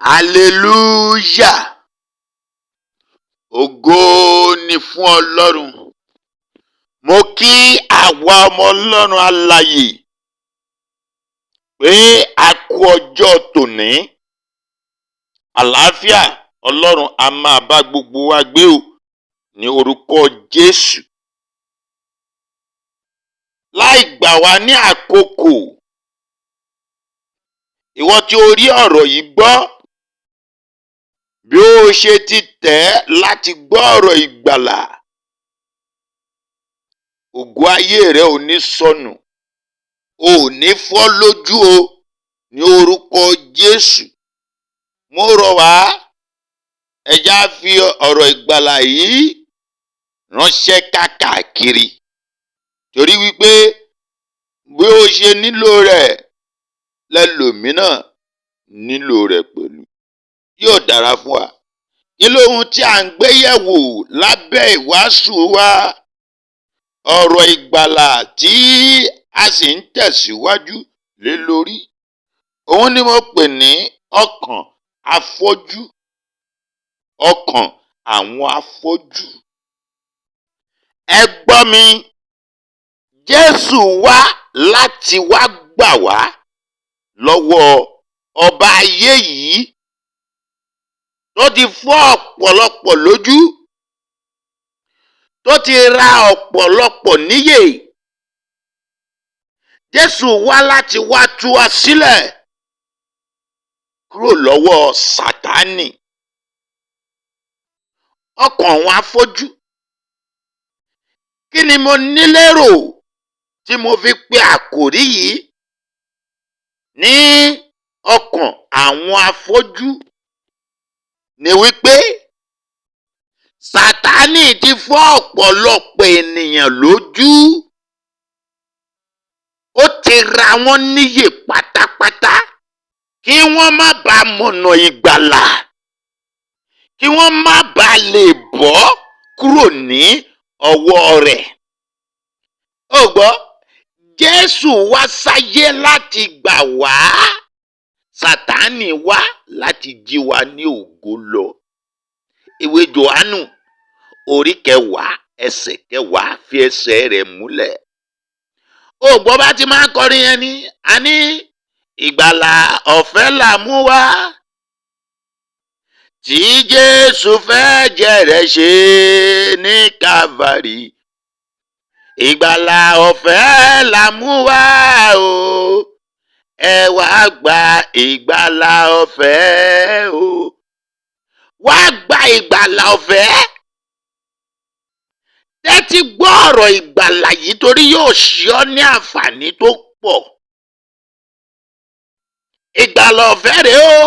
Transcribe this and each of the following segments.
Hallelujah! Ògo ni fún Ọlọ́run. Mo kí àwa ọmọ Ọlọ́run alààyè pé a kú ọjọ́ tòní. Àlàáfíà Ọlọ́run a máa bá gbogbo wa gbé o ní orúkọ Jésù. Láì gbà wá ní àkókò, ìwọ tí o rí ọ̀rọ̀ yìí gbọ́, bí ó ṣe ti tẹ̀ ẹ́ láti gbọ́ ọ̀rọ̀ ìgbàlà, ògo ayé rẹ ò ní sọnù, o ò ní fọ́ lójú o ní orúkọ Jésù. Mo rọ̀ wá, ẹ já fi ọ̀rọ̀ ìgbàlà yìí ránṣẹ́ káàkiri, torí wípé bí ó ṣe nílò rẹ̀ lẹ́lòmíràn nílò rẹ̀ pẹ̀lú. Yóò dára fún wa. Kí lóhun tí à ń gbé yẹ̀wò lábẹ́ ìwàásù wa? Ọ̀rọ̀ ìgbàlà tí a sì ń tẹ̀síwájú lé lórí. Òun ni mo pè ní ọkàn afọ́jú. Ọkàn àwọn afọ́jú. Ẹ gbọ́ mi, Jésù wá láti wá gbà wá lọ́wọ́ ọba ayé yìí tó ti fọ́ ọ̀pọ̀lọpọ̀ lójú, tó ti ra ọ̀pọ̀lọpọ̀ níyè. Jésù wá láti wá tú wa sílẹ̀ kúrò lọ́wọ́ Sátánì. Ọkàn àwọn afọ́jú. Kí ni mo ní lérò tí mo fi pe àkòrí yìí ní ọkàn àwọn afọ́jú? Ni wípé Sátánì ti fọ́ ọ̀pọ̀lọpọ̀ ènìyàn lójú. Ó ti ra wọ́n níyè pátápátá kí wọ́n má bàa mọ̀nà ìgbàlà, kí wọ́n má bàa lè bọ́ kúrò ní ọwọ́ rẹ̀. Ó gbọ́, Jésù wá sáyé láti gbà wá, Sátánì wá láti jí wa ní ògo lọ. Ìwé Jòhánù orí kẹwàá ẹsẹ̀ kẹwàá fi ẹsẹ̀ rẹ̀ múlẹ̀. Ó gbọ́ bá ti máa ń kọrin yẹn ni, a ní ìgbàlà ọ̀fẹ́ là mú wá, tí Jésù fẹ́ jẹ̀rẹ̀ ṣe ní Kávárì. Ìgbàlà ọ̀fẹ́ là mú wá o, ẹ wá gba ìgbàlà ọ̀fẹ́ o. Wá gba ìgbàlà ọ̀fẹ́. Tẹ́tí gbọ́ ọ̀rọ̀ ìgbàlà yìí torí yóò ṣe ọ́ ní àǹfààní tó pọ̀. Ìgbàlà ọ̀fẹ́ rèé o,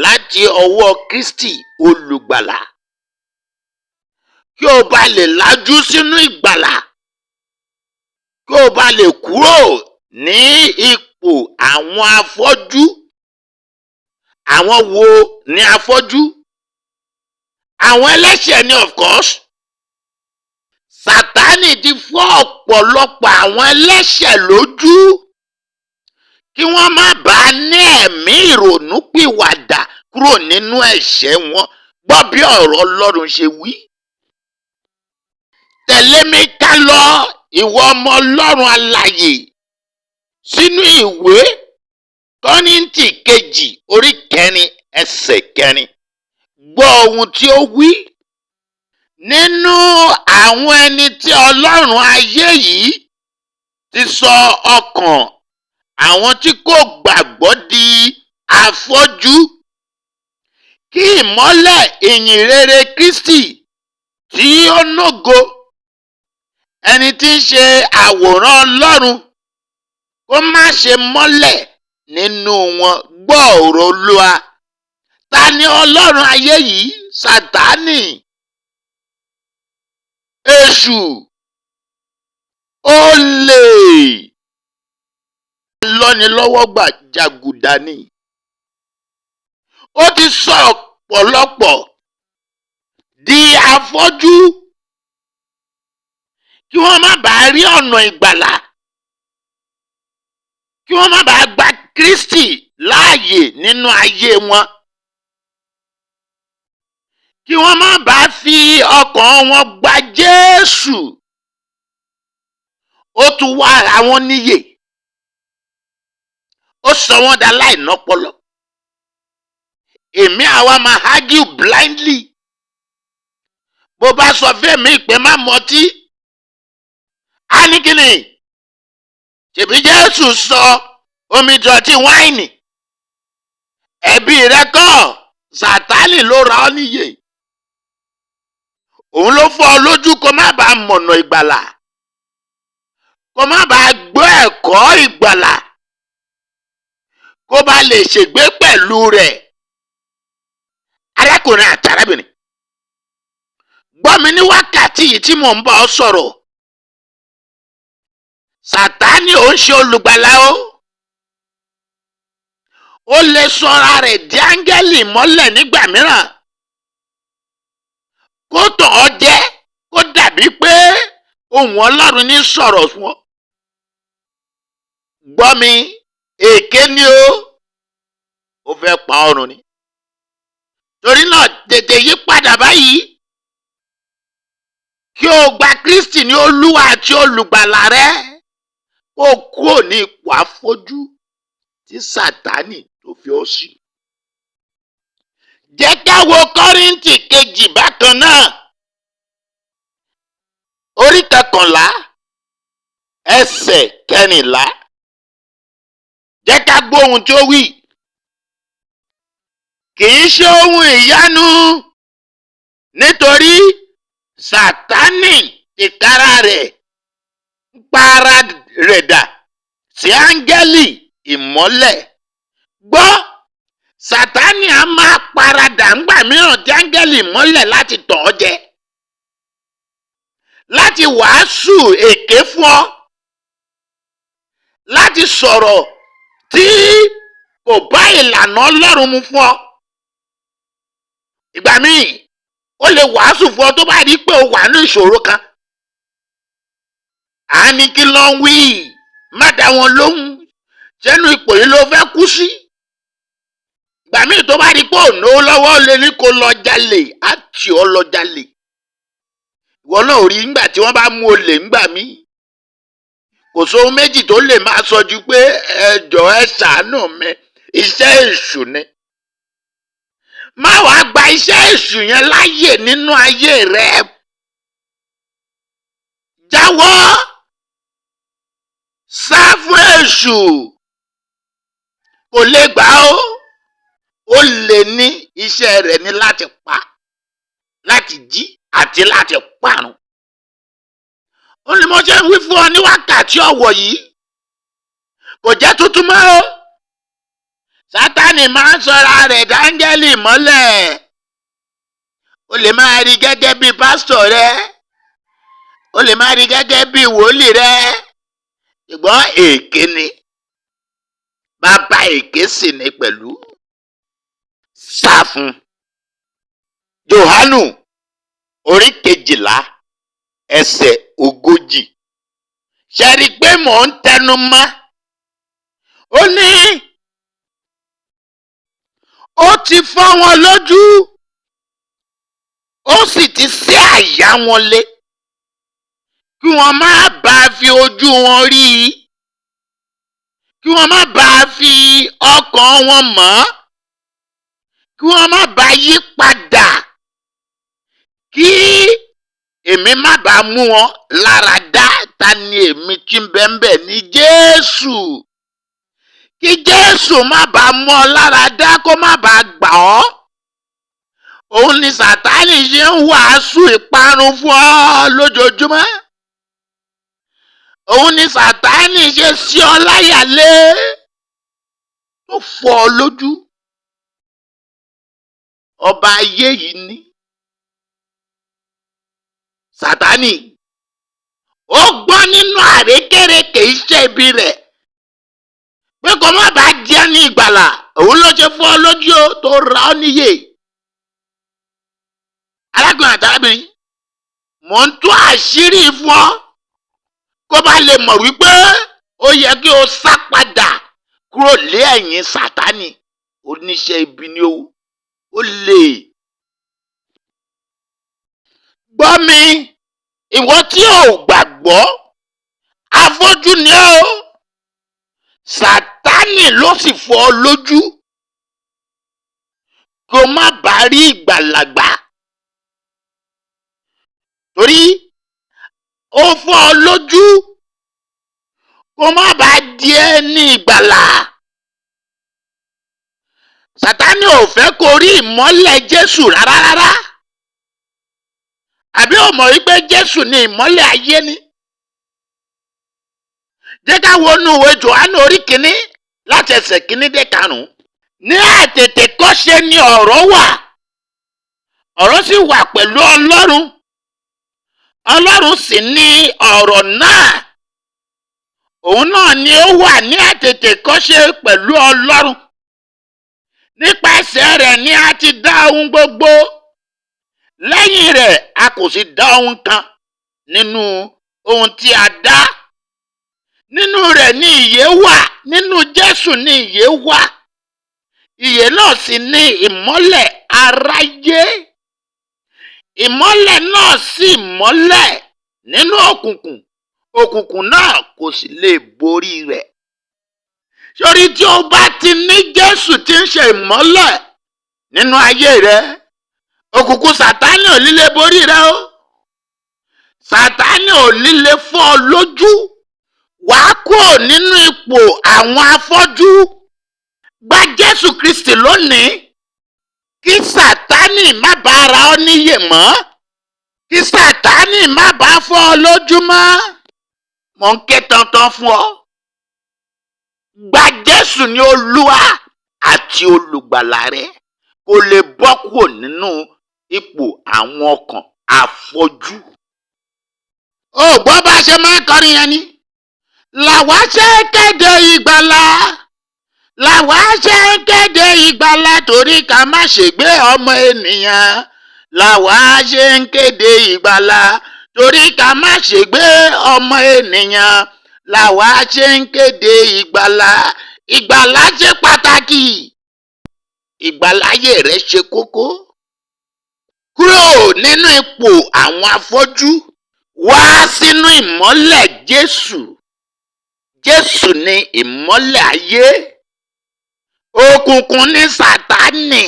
láti ọwọ́ Kristi olùgbàlà. Kí o bá lè lajú sínú ìgbàlà, kí o bá lè kúrò ní ipò àwọn afọ́jú. Àwọn wo ni afọ́jú? Àwọn ẹlẹ́ṣẹ̀ ni, of course. Sátánì ti fọ́ ọ̀pọ̀lọpọ̀ àwọn ẹlẹ́ṣẹ̀ lójú kí wọ́n má bàa ní ẹ̀mí ìrònúpìwàdà kúrò nínú ẹ̀ṣẹ̀ wọn. Gbọ́ bí ọ̀rọ̀ Ọlọ́run ṣe wí. Tẹ̀lé mi ká lọ, ìwọ ọmọ Ọlọ́run alààyè, sínú ìwé Kọ́ríńtì kejì orí kẹrin ẹsẹ̀ kẹrin. Gbọ́ ohun tí ó wí. Nínú àwọn ẹni tí Ọlọ́run ayé yìí ti sọ ọkàn àwọn tí kò gbàgbọ́ di afọ́jú, kí ìmọ́lẹ̀ ìyìn rere Kristi tí ó nógo, ẹni tí ń ṣe àwòrán Ọlọ́run, kó má ṣe mọ́lẹ̀ nínú wọn. Gbọ́ ọ̀rọ̀ Olúwa. Ta ni Ọlọ́run ayé yìí? Sátánì. Èṣù. Olè. Lọ́nilọ́wọ́gbà jàgùdà ni. Ó ti sọ ọ̀pọ̀lọpọ̀ di afọ́jú kí wọ́n má bàa rí ọ̀nà ìgbàlà. Kí wọ́n má bàa gba Kristi láàyè nínú ayé wọn, kí wọ́n má bàa fi ọkàn wọn gba Jésù. Ó tún wá ara wọn níyè, ó sọ wọ́n dà láìnọ́pọlọ. Èmi àwa máa argue blindly. Bó bá sọ fẹ́mi pé má mọtí, á ní kíni? Ṣèbí Jésù sọ omi dọ̀tí wáìnì. Ẹ̀bi rẹ kọ́, Sátánì ló ra ọ́ níyè. Òun ló fọ́ ọ lójú kó má bàa mọ̀nà ìgbàlà, kó má bàa gbọ́ ẹ̀kọ́ ìgbàlà, kó bá lè ṣègbé pẹ̀lú rẹ̀. Arákùnrin àti arábìnrin, gbọ́ mi ní wákàtí yìí tí mò ń bá ọ sọ̀rọ̀. Sátánì ò ń ṣe olùgbàlà o. Ó lè sọra rẹ̀ di áńgẹ́lì mọ́lẹ̀ nígbà mìíràn, kó tàn ọ́ jẹ, kó dàbí pé ohùn Ọlọ́run ní sọ̀rọ̀ fún ọ. Gbọ́ mi, èké ni o, ó fẹ́ pa ọrùn ni. Torí náà, tètè yí padà báyìí, kí o gba Kristi ní Olúwa àti olùgbàlà rẹ, kó o kúrò ní ipò afọ́jú tí Sátánì tó fi ọ́ sí. Jẹ́ ká wo Kọ́ríńtì kejì bákan náà, orí 11, ẹsẹ̀ 14. Jẹ́ ká gbọ́ ohun tí ó wí. Kì í ṣe ohun ìyanu, nítorí Sátánì tìkára rẹ̀ ń pa ara rẹ̀ dà sí áńgẹ́lì ìmọ́lẹ̀. Gbọ́, Sátánì á máa paradà ńgbà mìíràn tí áńgẹ́lì ìmọ́lẹ̀ láti tàn ọ́ jẹ, láti wàásù èké fún ọ, láti sọ̀rọ̀ tí kò bá ìlànà Ọlọ́run mu fún ọ. Ìgbà míì, ó lè wàásù fún ọ tó bá rí pé o wà ní ìṣòro kan. À ní kí ló ń wí? Má dá wọn lóhùn. Sẹ́nu ipò yìí ló fẹ́ kú sí. Ìgbà míì, tó bá rí pé ò náwó lọ́wọ́, ó lè ní kó lọ jalè, á tì ọ́ lọ jalè. Ìwọ náà ò rí nígbà tí wọ́n bá mú olè ńgbà míì, kò sóhun méjì tó lè máa sọ ju pé ẹ jọ̀ọ́, ẹ ṣàánú mi. Iṣẹ́ èṣù ni. Má wàá gba iṣẹ́ èṣù yẹn láàyè nínú ayé rẹ. Jáwọ́, sá fún èṣù, kò lè gbà ó. Ó lè ní iṣẹ́ rẹ̀ ní láti pa, láti jí àti láti parun. Ó ní mo ṣe ń wí fún ọ ní wákàtí ọ̀wọ̀ yìí, kò jẹ́ tuntun mọ́ o. Sátánì máa ń sọra rẹ̀ dáńgẹ́lì mọ́lẹ̀. O lè máa rí gẹ́gẹ́ bí pásítọ̀ rẹ, o lè máa rí gẹ́gẹ́ bí wòlíì rẹ, ṣùgbọ́n èké ni, bàbá èké sì ni pẹ̀lú. Sá fún. Jòhánù orí 12, ẹsẹ̀ 40. Ṣe rí i pé mò ń tẹnu mọ́? Ó ní ó ti fọ́ wọn lójú, ó sì ti sé àyà wọn lé, kí wọ́n má bàa fi ojú wọn rí i, kí wọ́n má bàa fi ọkàn wọn mọ̀, kí wọ́n má bàa yí padà, kí èmi má bàa mú wọn lára dá. Ta ni èmi tí ń bẹ ń bẹ̀? Ní Jésù. Kí Jésù má bàa mú ọ lára dá, kó má bàa gbà ọ́. Òun ni Sátánì ṣe ń wàásù ìparun fún ọ lójoojúmọ́. Òun ni Sátánì ṣe sí ọ láyàlé, tó fọ́ ọ lójú. Ọba ayé yìí ní Sátánì. Ó gbọ́n nínú àrékérekè iṣẹ́ ibi rẹ̀ pé kó má bàa jẹ́ ní ìgbàlà. Òun ló ṣe fọ́ ọ lójú o, tó ra ọ níyè. Arákùnrin àti arábìnrin, mò ń tú àṣírí fún ọ kó bá lè mọ̀ wípé Ó yẹ kí o sá padà kúrò lé ẹ̀yìn Sátánì. Oníṣẹ́ ibi ni ó lè. Gbọ́ mi, ìwọ tí ò gbàgbọ́, afọ́jú ni ọ́. Sátánì ló sì fọ́ ọ lójú kó má bàa rí ìgbàlà gbà, torí ó fọ́ ọ lójú kó má bàa di ẹni ìgbàlà. Sátánì ò fẹ́ kó rí ìmọ́lẹ̀ Jésù rárá rárá. Àbí o mọ̀ wípé Jésù ni ìmọ́lẹ̀ ayé ni? Jẹ́ ká wọnú ìwé Jòhánù orí 1 láti ẹsẹ̀ 1 dé 5. Ní àtètèkọ́ṣe ni ọ̀rọ̀ wà, ọ̀rọ̀ sì wà pẹ̀lú Ọlọ́run, Ọlọ́run sì ni ọ̀rọ̀ náà. Òun náà ni ó wà ní àtètèkọ́ṣe pẹ̀lú Ọlọ́run. Nípasẹ̀ rẹ̀ ni a ti dá ohun gbogbo, lẹ́yìn rẹ̀ a kò sì dá ohun kan nínú ohun tí a dá. Nínú rẹ̀ ni ìyè wà, nínú Jésù ni ìyè wà, ìyè náà sì ni ìmọ́lẹ̀ aráyé. Ìmọ́lẹ̀ náà sì mọ́lẹ̀ nínú òkùnkùn, òkùnkùn náà kò sì lè borí rẹ̀. Sórí, tí o bá ti ní Jésù tí ń ṣe ìmọ́lẹ̀ nínú ayé rẹ, òkùnkùn Sátánì ò ní lè borí rẹ o. Sátánì ò ní lè fọ́ ọ lójú. Wàá kúrò nínú ipò àwọn afọ́jú. Gba Jésù Kristi lónìí, kí Sátánì má bàa ra ọ níyè mọ́, kí Sátánì má bàa fọ́ ọ lójú mọ́. Mò ń ké tantan fún ọ, gba Jésù ní Olúwa àti Olùgbàlà rẹ, kó lè bọ́ kúrò nínú ipò àwọn ọkàn afọ́jú. Ó gbọ́ bá a ṣe máa ń kọrin yẹn ni. Làwa ṣe ń kéde ìgbàlà, làwa ṣe ń kéde ìgbàlà, torí ká má ṣègbé ọmọ ènìyàn. Làwa ṣe ń kéde ìgbàlà, torí ká má ṣègbé ọmọ ènìyàn. Làwa ṣe ń kéde ìgbàlà. Ìgbàlà ṣe pàtàkì, ìgbàláyé rẹ ṣe kókó. Kúrò nínú ipò àwọn afọ́jú, wá sínú ìmọ́lẹ̀ Jésù. Jésù ni ìmọ́lẹ̀ ayé, òkùnkùn ní Sátánì.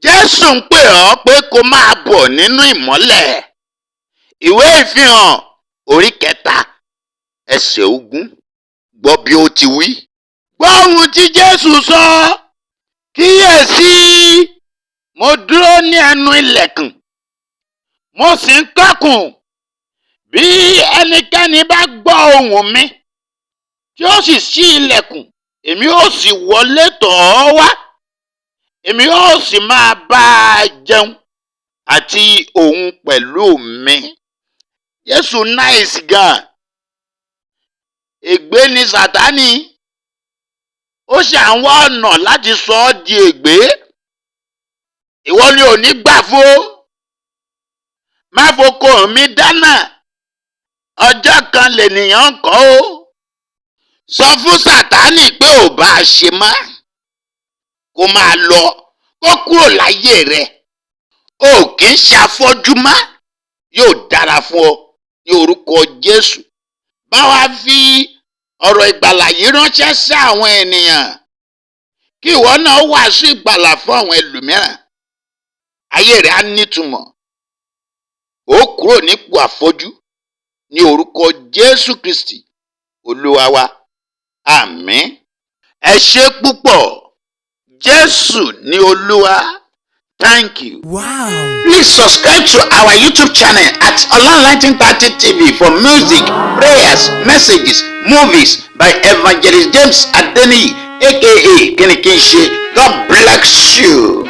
Jésù ń pè ọ́ pé kó máa bọ̀ nínú ìmọ́lẹ̀. Ìwé Ìfihàn orí 3 ẹsẹ̀ 20, gbọ́ bí ó ti wí. Gbọ́ ohun tí Jésù sọ: "Kíyèsí, mo dúró ní ẹnu ilẹ̀kùn, mo sì ń kànkùn. Bí ẹnikẹ́ni bá gbọ́ ohùn mi, tí ó sì ṣí ilẹ̀kùn, èmi ó sì wọlé tọ̀ ọ́ wá, èmi ó sì máa bá a jẹun, àti òun pẹ̀lú mi." Jésù nice gan. Ègbé ni Sátánì, ó ṣà ń wá ọ̀nà láti sọ ọ́ di ègbé. Ìwọ ni ò ní gbà fún ó. Má foko mi dáná, ọjọ́ kan lènìyàn ń kọ́ ó. Sọ fún Sátánì pé ò bá a ṣe mọ́, kó máa lọ, kó kúrò láyé rẹ. O kì í ṣe afọ́jú mọ́. Yóò dára fún ọ ní orúkọ Jésù. Bá wa fi ọ̀rọ̀ ìgbàlà yìí ránṣẹ́ sí àwọn ènìyàn, kí ìwọ náà wàásù ìgbàlà fún àwọn ẹlòmíràn. Ayé rẹ á nítumọ̀, ó kúrò nípò àfọ́jú ní orúkọ Jésù Kristi Olúwa wa. Àmín. Ẹ ṣé púpọ̀. Jésù ní Olúwa. Thank you. Wow. Please subscribe to our YouTube channel at Olan 1930 TV for music, prayers, messages, movies by Evangelist James Adeniyi, aka Kinikinse. God bless you.